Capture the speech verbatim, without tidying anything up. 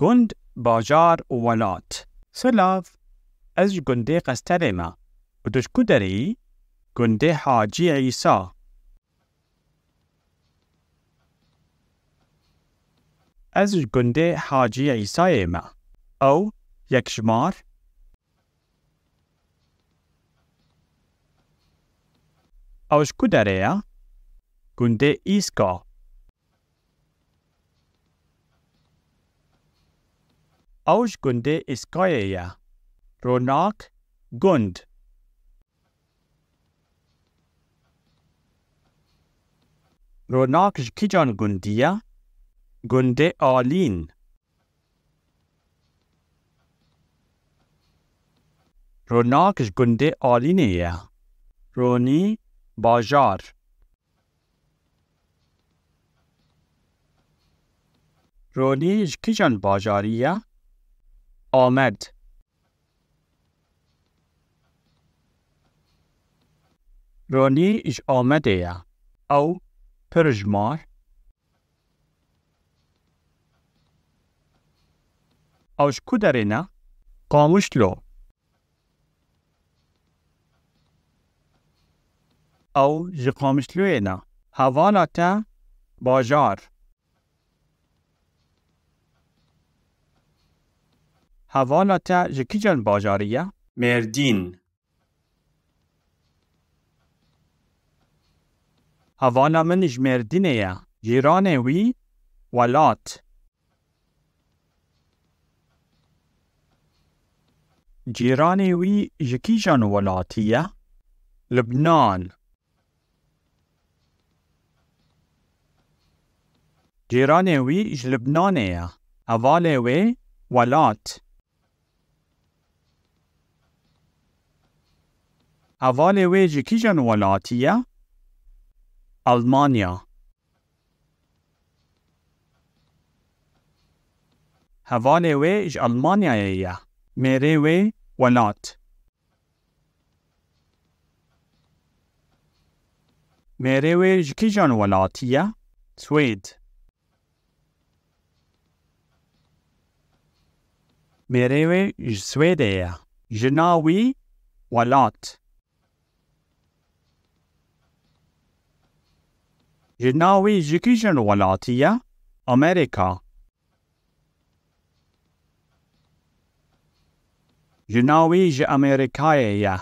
Gund, bajar û welat. Silav, ez ji gundê Qestelê me. Û tu ji ku derê yî? Gundê Hacî Îsa. Ez ji gundê Hacî Îsayê me. Ew yek ji mar. Ew ji ku derê ye? Gundê Îska. Ew ji gundê Îskayê ye. Ronak, gund. Ronak ji kîjan gundî ye? Gundê Alîn. Ronak ji gundê Alînê ye. Ronî, bajar. Ronî ji kîjan bajarî ye? Amed. Ronî ji Amedê ye. Ew pir ji mar. Ew ji ku derê ne? Qamişlo. Ew ji Qamişloyê ne. Hevala te bajar. Hevala te ji kîjan bajarî ye? Mêrdîn. Hevala min ji Mêrdînê ye. Cîranê wî welat. Cîranê wî ji kîjan welatî ye? Libnan. Cîranê wî ji Libnanê ye. Hevalê wê welat. Hevalê wê ji kîjan welatî ye? Almanya. Hevalê wê ji Almanyayê ye. Mêrê wê welat. Mêrê wê ji kîjan welatî ye? Swêd. Mêrê wê ji Swêdê ye. Jina wî welat. Jina wî ji kîjan welatî ye? Amerîka. Jina wî ji Amerîkayê ye.